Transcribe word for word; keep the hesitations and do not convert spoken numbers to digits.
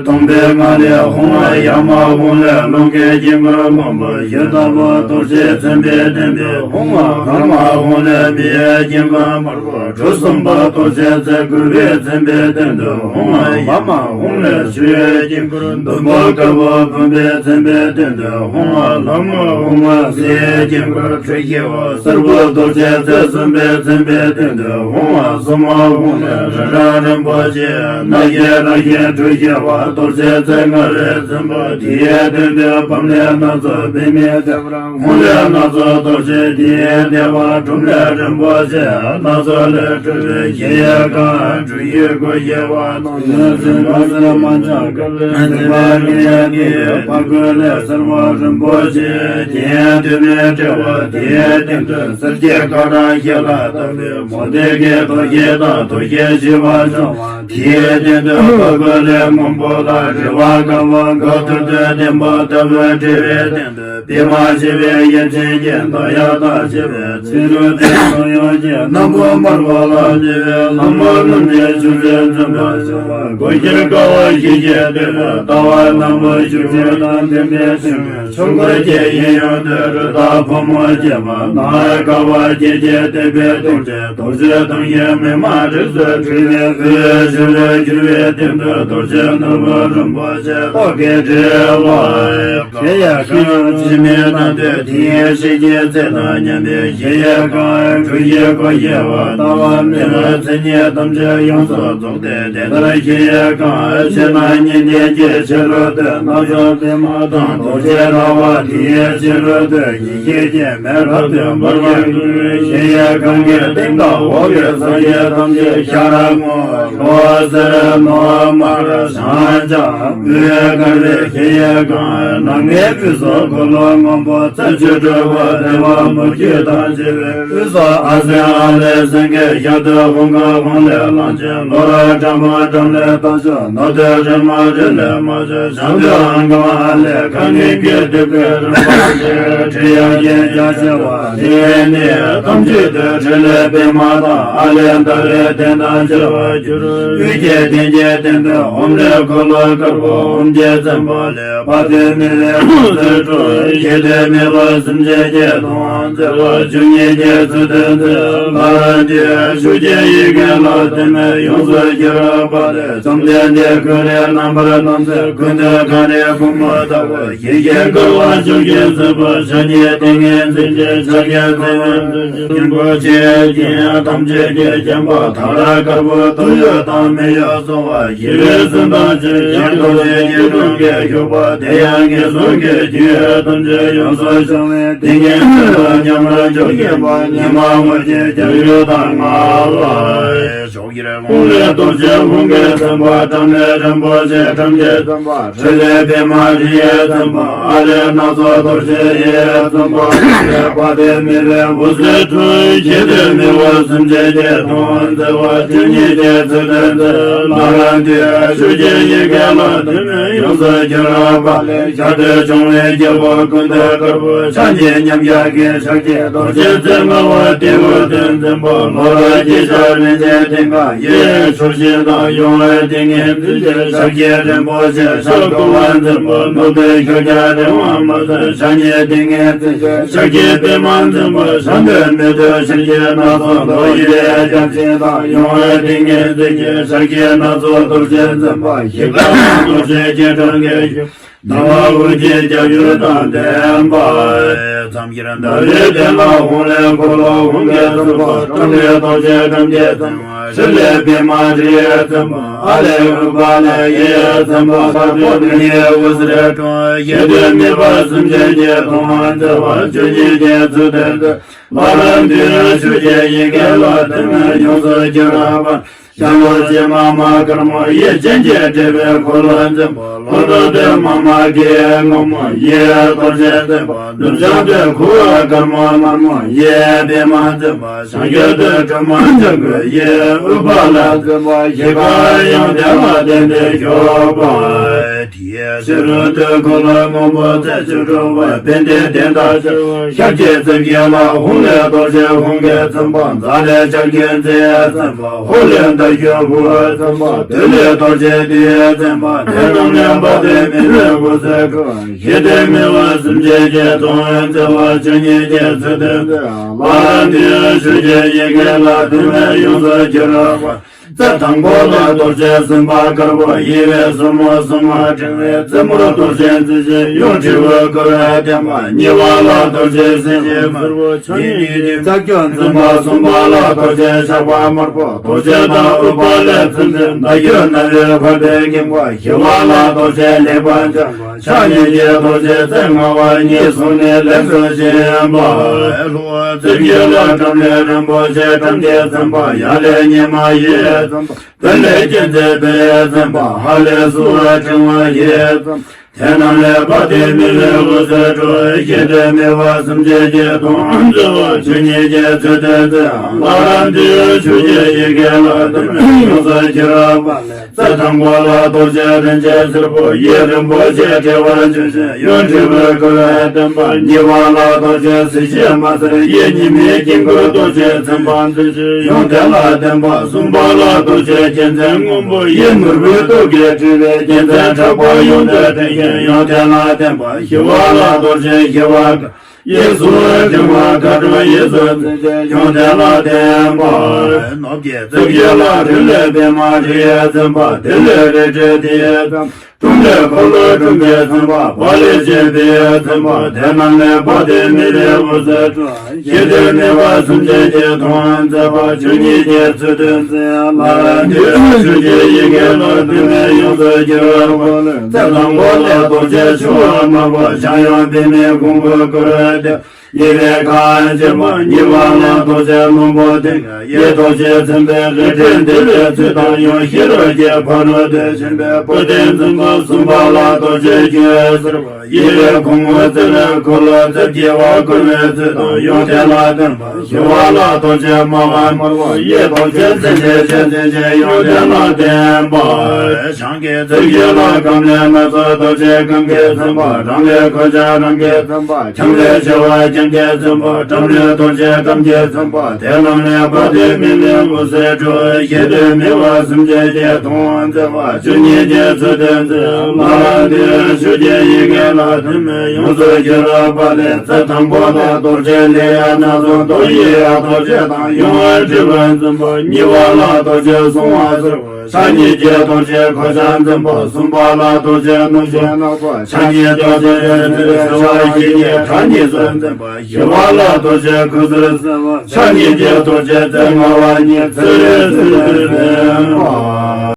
སྟོང་པའི་ངང་ལས་ཧཱུྃ་ཡ་མ་ཧཱུྃ་ལས་རླུང་གི་དཀྱིལ་འཁོར་མང་པོ་ཞིག་དང་པོ་རྡོ་རྗེ་འཛིན་པའི་སྟེང་དུ་ཧཱུྃ་ཨ་གར་མ་ཧཱུྃ་ལས་མི་ཡི་དཀྱིལ་འཁོར་དམར་པོ་གྲུ་གསུམ་པ་རྡོ་རྗེ་རྩེ་དགུ་པའི་འཛིན་པའི་སྟེང་དུ་ཧཱུྃ་ཨ་ཡ་མ་ཧཱུྃ་ལས་ཆུ་ཡི་དཀྱིལ་འཁོར་ཟླུམ་པོ་དཀར་པོ་བུམ་པའི་འཛིན་པའི་སྟེང་དུ་ཧཱུྃ་ཨ་ལྷ་མ་ཧཱུྃ་ལས་གསེར་དཀྱིལ་འཁོར་ཁྲུ་བཞི་པ་སེར་པོ་རྡོ་རྗེ་རྩེ་གསུམ་པའི་འཛིན་པའི་སྟེང་དུ་ཧཱུྃ་ཨ་ཟུར་མ་ཧཱུྃ་ལས་རི་རབ་རིན་པོ་ཆེ་ནག་ཡི་རང་བཞིན་གྲུ་བཞི་པ་རྡོ་རྗེ་རྩེ་ལྔ་པའི་འཛིན་པ་དེའི་སྟེང་དུ་བུམ་ལས་སྣ་ཚོགས་པདྨའི་བདེ་བར་ཧཱུྃ་ལས་སྣ་ཚོགས་རྡོ་རྗེ་དེའི་བདེ་བ་གྲུབ་ལས་རིན་པོ་ཆེ་སྣ་ཚོགས་ལས་གྲུབ་པའི་གཞལ་ཡས་ཁང་ཁྲུ་བཞི་སྒོ་བཞི་པ་ནང་ནས་སེམས་དཔའ་སེར་མ་ལྕགས་ཀར་ལས་སེམས་དཔའ་ངེས་ཀྱི་ཕ་རྒོད་ལས་སེར་བ་རིན་པོ་ཆེ་གྱེན་སྟོད་སྨད་དཔྲལ་བ་དེའི་སྟེང་དུ་གསེར་གྱི་ཀ་ཊ་ཞལ་ལ་བཏགས་པའི་མུ་སྟེགས་ཀྱི་རྡོ་རྗེ་དང་རྡོ་རྗེ་བཞི་པ་འཆང་བ་དེའི་སྟེང་དུ་ཕ་རྒོད་ལས་སྔོན་པོ་དང་རལ་པ་དཀར་པོ་མགོ་ཐུར་དུ་ལྡན་པ་ལྟ་བུའི་དཔྲལ་བའི་སྟེང་དུ་པདྨ་ཞེས་པའི་གཡས་ཆེན་གྱི་མདའ་ཡར་ལྟ་ཞེས་པའི་ཚིག་རོ་དེ་ཚོ་ཡོངས་ཀྱི་སྣམ་བུ་དམར་པོ་ལ་བརྟེན་པའི་ལྷ་མོ་རྣམས་ཀྱི་ཆུ་རྩེ་འཛིན་པ་བྱ་བ་སྒོ་བཞིར་དགའ་བ་བཞི་བརྒྱད་སྟོན་པའི་ལྟ་བ་སྣ་ལྔ་བཅུ་བརྒྱད་དང་ལྡན་པའི་སེང་བའི་ཆུ་འཁོར་གྱི་གཡས་གཡོན་དུ་རི་དྭགས་ཕོ་མོ་བཅས་པ་ནགས་དཀར་པོ་བརྒྱད་ཀྱིས་བཏེགས་པའི་སྟེང་དུ་རྡོ་རྗེ་ཐང་ཡིག་མིག་དམར་རིས་སུ་འཁྲིལ་ནས་དབུས་ཕྱོགས་ལས་གྱུར་པའི་སྟེང་དུ་རྡོ་རྗེ་ནོར་བུ་རིན་པོ་ཆེ་ཏོག་གི་དྲིལ་བ། གཞལ་ཡས་ཁང་ཕྱི་མའི་ནང་དུ་དེའི་ཞལ་གྱི་རྩེ་དང་མཉམ་པའི་གཞལ་ཡས་ཁང་ཁྲུ་བཞི་སྒོ་བཞི་པ་ལྟ་བ་མེད་པའི་མཚན་ཉིད་ཐམས་ཅད་ཡོངས་སུ་རྫོགས་ཏེ་དེ་ལྟར་གཞལ་ཡས་ཁང་ཕྱི་ནང་གཉིས་ལྡན་གྱི་ཕྱི་རོལ་དུ་སྣ་ཚོགས་པདྨ་དང་རྡོ་རྗེ་ར་བ་དེའི་ཕྱི་རོལ་དུ་ཡེ་ཤེས་ཀྱི་མེ་རབ་ཏུ་འབར་བ་གཞལ་ཡས་ཁང་གི་སྟེང་དང་འོག་གི་ས་གཞི་ཐམས་ཅད་ཤར་སྔོ་ལོག་སེར་ནུབ་དམར་བྱང་ལྗང་དབུས་དཀར་པོའི་གཞལ་ཡས་ཁང་། ནང་པའི་དབུས་སུ་འཁོར་ལོ་སྔོན་པོ་རྩ་བཅུ་དྲུག་པ་བདེ་བ་མུ་ཁྱུད་དང་བཅས་པའི་དབུས་སུ་ཨ་སྲས་ཨ་ལས་སེང་གེ་ཞབས་ཏོག་ཧཱུྃ་ག་ཧཱུྃ་ལས་གླང་ཆེན་ལོ་ར་ཀྲམ་པ་ཀྲམ་ལས་རྟ་མཆོག་ནོར་སྟོད་ཀྲམ་མ་ཀྲི་ལས་མ་ཆོག་བྱང་སྟོད་ཧཱུྃ་ག་ཨ་ལས་ཁ་ངན་གྱི་སྟོབས་ཀྱི་རིམ་པ་ཆེ་ཁྲི་ཡང་ཅན་རྒྱ་ཆེ་བ་དེ་ནི་ཐམས་ཅད་དུ་ཕྲིན་ལས་པདྨ་དང་ཨ་ལས་ཟླ་བའི་གདན་དང་བཅས་པར་གྱུར། དབུས་ཀྱི་གདན་གྱི་སྟེང་དུ་ཧཱུྃ་ལས་འཁོར་ལོ་དཀར་པོ་ཧཱུྃ་གྱིས་མཚན་པ་ལས། དཔལ་ལྡན་མི་ལས་འོད་ཟེར་འཕྲོ། ཞི་བདེ་མེད་པ་སེམས་ཅན་གྱི་དོན་མཛད་པ་བཅུ་གཉིས་ཀྱི་ཚུལ་དུ་མཛད། ལྷ་རྣམས་ཀྱི་ཤུགས་ཀྱིས་ཡི་གེ་ལ་བརྟེན་ནས་ཡོངས་སུ་གྱུར་པ་ལས། བཅོམ་ལྡན་འདས་ཀུན་ལས་རྣམ་པར་སྣང་མཛད་ཀུན་ཏུ་གང་རིག་ཕུང་པོ་ལྟ་བུ་ཡེ་ཤེས་འཁོར་བ་ཕྱོགས་ཀྱི་སྲིད་པ་ཕྱག་གཉིས་ཏིང་ངེ་འཛིན་གྱི་ཕྱག་རྒྱ་མཚན་མོ་མཛད་ཅིང་སྙིང་པོ་ཆེ་ཞིང་ཐམས་ཅད་ཀྱི་མཁྱེན་པ་ཐང་ར་དཀར་པོ་དུག་ཡོས་དང་མེ་ཡོས་སོགས་པ་ཞི་བའི་སེམས་དང་བཅས་ཤིང་རྡོ་རྗེ་སྐྱིལ་ཀྲུང་གིས་བཞུགས་པ་དེ་ཡང་ངན་སོང་གི་རྒྱུ་ཡོད་ཐམས་ཅད་ཡོངས་སུ་བྱང་བའི་ཏིང་ངེ་འཛིན་དང་མཉམ་པར་འཇོག་བཞིན་པ་ཉི་མ་ངོ་བོའི་རྒྱལ་སྲས་དང་ལྔ་ལ། ཕྱོགས་བཞིར་ཧཱུྃ་ལས་རྡོ་རྗེ་ཧཱུྃ་གིས་མཚན་པ་ཀྲམ་ལས་རིན་པོ་ཆེ་ཀྲམ་གྱིས་མཚན་པ་ཕྲིན་ལས་པདྨ་རི་ཡིས་མཚན་པ་ཨ་ལས་སྣ་ཚོགས་རྡོ་རྗེ་ཡིས་མཚན་པ་ལས་དཔལ་ལྡན་མི་ལས་འོད་ཟེར་འཕྲོ། ཞི་བདེ་མེད་པ་སེམས་ཅན་གྱི་དོན་མཛད་པ་བཅུ་གཉིས་ཀྱི་ཚུལ་དུ་མཛད། ལྷ་རྣམས་ཀྱི་ཤུགས་ཀྱིས་ཡི་གེ་ལ་བརྟེན་ནས་ཡོངས་སུ་གྱུར་པ་ལས། ཞབས་ཏོག་འབྱུང་བའི་རྒྱལ་པོ་ཀུན་ཏུ་དཀར་པོ་ཕྱག་གཉིས་མཉམ་གཞག་གི་ཕྱག་རྒྱའི་རྡོ་རྗེ་རྩེ་ལྔ་པ་ཏེ་བོ་ཏེ་འཛིན་པ་ལོ་ར་ཀེ་ཤ་རིན་ཆེན་ཏིང་ཀ་ཡི་ཕྱོགས་བཞི་དང་ཡོངས་ཏིང་ངེ་འཛིན་གྱི་ཕྱག་རྒྱའི་རིན་པོ་ཆེ་ཕྱག་རྡོ་བ་འཛིན་པ་ནུབ་སྟོད་ཤར་རྒྱ་རི་དབང་མ་ཟེར་ཕྱག་གཉིས་ཏིང་ངེ་འཛིན་གྱི་ཕྱག་རྒྱའི་པདྨ་འཛིན་པ་བྱང་སྟོད་སྨད་སྟོད་ཤར་གྱི་སྣ་ཚོགས་རྡོ་རྗེ་རྒྱ་མཚན་དང་ཡོངས་ཏིང་ངེ་འཛིན་གྱི་ཕྱག་རྒྱའི་སྣ་ཚོགས་རྡོ་རྗེ་འཛིན་པ་ཞི་ཁ་རྡོ་རྗེ་སྐྱིལ་ཀྲུང་གིས་ཟླ་བ་འོད་ཀྱི་རྒྱ་གཞུ་དང་ལྡན་པ། མཚམས་བཞིར་ཟླ་བའི་གདན་ལ་ཧཱུྃ་ལས་འཁོར་ལོ་ཧཱུྃ་གིས་མཚན་པ་ཀྲམ་ལས་རྡོ་རྗེ་ཀྲམ་གྱིས་མཚན་པ་ཕྲིན་ལས་པདྨ་རི་ཡིས་མཚན་པ་ཨ་ལས་འོད་དཔལ་ལྡན་ཡིས་མཚན་པ་དཔལ་ལྡན་མི་ཡི་འོད་ཟེར་འཕྲོ། ཞི་བདེ་མེད་པ་སེམས་ཅན་གྱི་དོན་མཛད་པ་བཅུ་གཉིས་ཀྱི་ཚུལ་དུ་མཛད། ལྷ་རྣམས་ཀྱི་ཤུགས་ཀྱིས་ཡི་གེ་ལ་བརྟེན་ནས་ཡོངས་སུ་གྱུར་པ། ཤར་ལྷོ་སྤྱན་མ་མ་དཀར་མོ་ཡི། སྤྱན་གྱི་འགྲེལ་པའི་འཁོར་ལོ་འཛིན་པ། ལྷོ་ནུབ་སྟོད་མ་མ་སྐྱེས་སྔོན་མོ་ཡི། རྡོ་རྗེ་འཛིན་པ། ནུབ་བྱང་སྟོད་ཁུ་བ་དཀར་མོ་དམར་མོ་ཡི། པདྨ་འཛིན་པ། བྱང་ཤར་སྟོད་སྒྲོལ་མ་ལྗང་གུ་ཡི། ཨུཏྤ་ལ་འཛིན་པ་ཞི་ཁ་ཡོན་ཏན་ལ་བརྟེན་ཏེ་བཞུགས་པ། ཕྱི་རོལ་སྟོད་འཁོར་ལོ་སྔོན་པོ་རྩེ་གཅིག་གྲུབ་པ། བན་དེ་བདེན་མཐའ་ཆེ་བ། ཤར་གྱི་རྩིབས་བརྒྱད་ལ་ཧཱུྃ་ལས་རྡོ་རྗེ་ཧཱུྃ་གི་འཛིན་པ། ཛཿ་ལས་ལྕགས་ཀྱུ་མཛེས་འཛིན་པ། ཧོར་ལས་མདའ་གཞུ་ཕུར་བུ་འཛིན་པ། བདུད་ལས་རྡོ་རྗེ་བདུད་འཛིན་པ། དེ་རྣམས་ལས་དཔའ་བདུད་མི་ལུས་དབུ་རྩེ་ཁུ། ཞི་དུལ་མི་དབང་སེམས་ཅན་གྱི་དོན་མཛད་པ། ཆོས་ཉིད་ཀྱི་ཚུལ་སྟོན་མཛད། ལྷ་རམས་པའི་ཆོས་ཀྱི་ཡི་གེ་ལ། དུ་མས་ཡོངས་སུ་གྱུར་པ། རྩེ་དང་པོ་ལ་རྡོ་རྗེ་སེམས་དཔའ་དཀར་པོ་ཡི། པད་སོར་མོ་སོ་མ་ཕྲེང་བའི་རྩེ་མོར་རྡོ་རྗེ་འཛིན་ཅིང་ཡུམ་འཁྲིལ་བའི་བསྐོར་བས་བརྟེན་པ། གཉིས་པ་ལ་རྡོ་རྗེ་སེང་གེ་དམར་པོ་ཆོས་ཉིད་ཀྱི་རྩ་རྒྱུད་འཛིན་པ། གསུམ་པ་ལ་རྡོ་རྗེ་ཞགས་པ་དམར་པོ་རྡོ་རྗེ་དང་ཨུཏྤ་ལའི་མཚོན་ཆ། མདའ་གཞུ་ནག་པོས་ཕབ་པའི་དཀྱིལ་འཁོར། བཞི་པ་ལ་རྡོ་རྗེ་ལེགས་པར་འཆང་བ། ཕྱག་གཉིས་ཀྱི་རྡོ་རྗེ་རྩེ་ལྔ་པ་ཉིད་བཟུང་ནས་ལེགས་སུ་བཞེངས་པ། ལྷོ་རྩིབས་བརྒྱད་ལ་སྒྲ་ལས་རིན་པོ་ཆེ་སྒྲ་མི་འཛིན་པ། ཡ་ལས་ཉི་མ་ཡི་འཛིན་པ། བོད་ལས་མཁྱེན་བརྩེ་བའི་འཛིན་པ། ཧ་ལས་སུ་བ་ཕྲེང་བ་ཡི་འཛིན་པ། དེ་རྣམས་ལས་དཔའ་བདུད་མི་ལུས་དབུ་རྩེ་ཁྲོད། ཞི་དུལ་མི་དབང་སེམས་ཅན་གྱི་དོན་མཛད་པ། ཆོས་ཉིད་ཀྱི་ཚུལ་སྟོན་མཛད། ལྷ་རམས་པའི་ཆོས་ཀྱི་ཡི་གེ་ལ། དུ་མས་ཡོངས་སུ་གྱུར་པ། རྩེ་དང་པོ་ལ་རྡོ་རྗེ་རིན་ཆེན་སེར་པོ་ཡི། རིན་པོ་ཆེ་བྲེ་བར་འཇོམས་ཤིང་ཡུམ་འཁྲིལ་བའི་བསྐོར་བས་བརྟེན་པ། གཉིས་པ་ལ་རྡོ་རྗེ་གཟི་བརྗིད་མ་ཟེར་ཡི། ཉི་མའི་དཀྱིལ་འཁོར་རྡོ་རྗེ་འཛིན་པ་འཛིན་ཅིང་ཡོན་ཏན་ལ་བརྟེན་པ། གསུམ་པ་ལ་རྡོ་རྗེ་རྒྱལ་མཚན་སྔོན་པོ་ཡི། ནོར་བུའི་ཏོག་གིས་སྤྲས་པའི་རྒྱལ་མཚན་ཕྲག་པ་ཡོངས་སུ་བརྟན་ཞིང་ཡོན་ཏན་ལ་བརྟེན་པ། བཞི་པ་ལ་རྡོ་རྗེ་ཞི་བ་ཡིད་སུ་འབྱུང་བ་མཁའ་འགྲོ་ཡིད་སུ་འཛིན་ཅིང་ཡོན་ཏན་ལ་བརྟེན་པ། ནུབ་ཀྱི་རྩིབས་བརྒྱད་ལ་རི་ལས་པདྨ་རི་ཡིས་མཚོན་པ། དེ་ལས་རི་བྲག་དེ་ཡིས་མཚོན་པ། ཀྲུང་ལས་འཁོར་ལོ་ཀྲུང་གིས་མཚོན་པ། བ་ལས་བྱེ་བས་མཚོན་པ། དེ་རྣམས་ལས་དཔའ་བདུད་མི་ལུས་དབུ་རྩེ་ཁྲོད། ཞི་དུལ་མི་དབང་སེམས་ཅན་གྱི་དོན་མཛད་པ། ཆོས་ཉིད་ཀྱི་ཚུལ་སྟོན་མཛད། ལྷ་རམས་པའི་ཆོས་ཀྱི་ཡི་གེ་ལ། དུ་མས་ཡོངས་སུ་གྱུར་པ། རྩེ་དང་པོ་ལ་རྡོ་རྗེ་ཆུ་བོ་དམར་པོ་འཇམ་དབྱངས་པདྨའི་གོང་བུ་བསྐོར་ཏེ། གཉིས་པའི་ཁ་འབྱེད་པ། གཉིས་པ་ལ་རྡོ་རྗེ་སྔོན་པོ་ཏིང་ངེ་ཡིས་རྡོ་རྗེ་འཛིན་པའི་རལ་གྲིས་མདུད་པའི་ཚུལ་དང་ཡང་། ཤེས་རབ་ཀྱི་ཕ་རོལ་ཏུ་ཕྱིན་པའི་པུ་སྟི་འཛིན་པ། གསུམ་པ་ལ་རྡོ་རྗེ་རྒྱུ་སེར་པོ་ཡི། གོང་བུ་རྩེ་ལྔའི་འཁོར་ལོ་རྩིབས་བརྒྱད་པ་བསྐོར་བའི་ཚུལ་དང་ཡང་། དེ་ལ་བརྟེན་པ། བཞི་པ་ལ་རྡོ་རྗེ་སྨྲ་བ་དམར་པོ་ཡི། རྡོ་རྗེ་འཛིན་པའི་རྗེ་འཛིན་ཅིང་ཡང་དེ་ལ་བརྟེན་པ། བྱང་གི་རྩིབས་བརྒྱད་ལ་སྐམ་ལས་སྣ་ཚོགས་རྡོ་རྗེ་སྐམ་གྱིས་མཚོན་པ། སྦྲང་ལས་གོས་ཆེན་སྦྲང་གིས་མཚོན་པ། ཁྱམས་ལས་བྱེ་བ་ཁྱམས་ཀྱིས་མཚོན་པ། སྦྲམ་ལས་རྡོ་རྗེ་སྦྲམ་གྱིས་མཚོན་པ། དེ་རྣམས་ལས་དཔའ་བདུད་མི་ལུས་དབུ་རྩེ་ཁྲོད། ཞི་དུལ་མི་དབང་སེམས་ཅན་གྱི་དོན་མཛད་པ། ཆོས་ཉིད་ཀྱི་ཚུལ་སྟོན་མཛད། ལྷ་རམས་པའི་ཆོས་ཀྱི་ཡི་གེ་ལ། དུ་མས་ཡོངས་སུ་གྱུར་པ་ལས། རྩེ་དང་པོ་ལ་རྡོ་རྗེ་ལི་ཡ་ནག་ཚོམ། རྡོ་ཡི་རྡོ་རྗེ་དང་ཡང་འཁྲིལ་བར་འཛིན་པ། གཉིས་པ་ལ་རྡོ་རྗེ་སྲུང་བ་ཟེར་བ། ཕྱག་གཉིས་ཀྱི་རྡོ་རྗེ་གོས་ཆེན་འཛིན་པ། གསུམ་པ་ལ་རྡོ་རྗེ་ནུ་ཞོ་ནག་པོ། ཕྱག་གཉིས་རྡོ་རྗེ་ཟེར་བ་ཞི་བའི་ཁྲག་གཉིས་སུ་འཛིན་པ། བཞི་པ་ལ་རྡོ་རྗེ་ཁུ་ཚུར་ཟེར་བ། ཕྱག་གཉིས་ཀྱི་རྡོ་རྗེ་རྩེ་ལྔ་པ་ཉིད་ཚུར་འཛིན་པ།